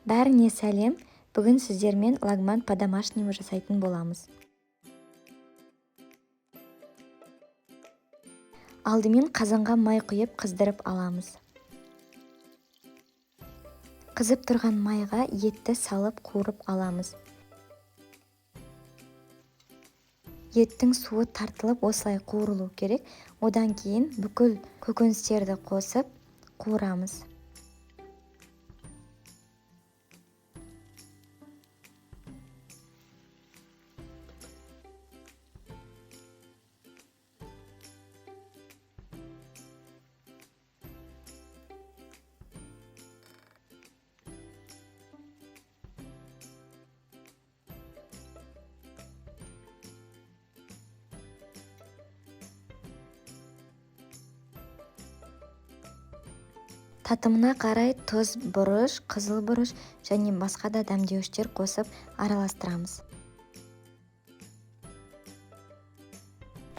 Бәріне сәлем! Бүгін сіздермен лагман по-домашнему жасайтын боламыз. Алдымен қазанға май құйып қыздырып аламыз. Қызып тұрған майға етті салып қуырып аламыз. Еттің суы тартылып осылай қуырылу керек. Одан кейін бүкіл көкөністерді қосып қуырамыз. Татымына қарай тұз, бұрыш, қызыл бұрыш және басқа да дәмдеуіштер қосып араластырамыз.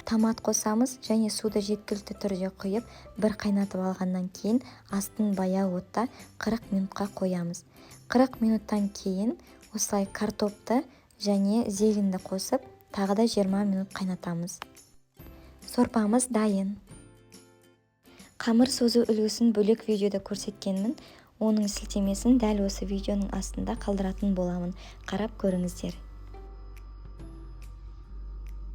Томат қосамыз және суды жеткілікті түрде құйып, бір қайнатып алғаннан кейін астын баяу отта 40 минутқа қоямыз. 40 минуттан кейін осылай картопты және зеленді қосып, тағы да 20 минут қайнатамыз. Сорпамыз дайын. Қамыр созу үлгісін бөлек видеода көрсеткенмін. Оның сілтемесін дәл осы видеоның астында қалдыратын боламын. Қарап көріңіздер.